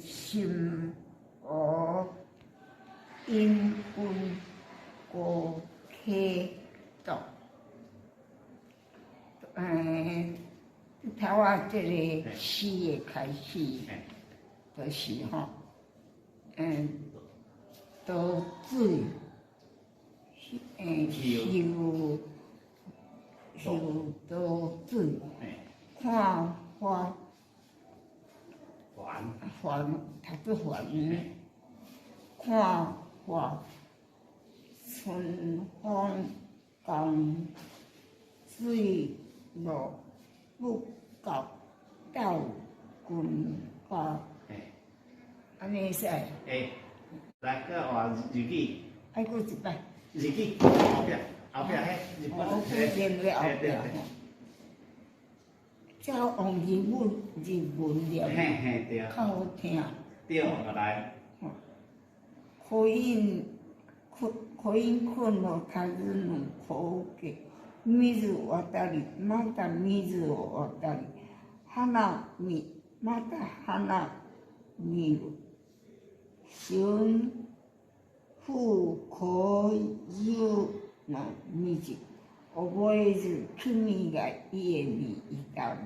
心無陰溫高溪道。頭仔這个詩的開始，就是吼，倒水，游游倒水，看花還還讀做還，看花春風江水路不到鬥君家，按呢會使？會，來，閣換日語。愛閣一擺。日語後壁，後壁彼日本。哦，古典的後壁吼。這用日文日文念，較好聽。對，來。口音口口音困の尋の光景，水渡り、また水を渡り、花見、また花見る。春風紅葉の道、覚えず君が家に至る。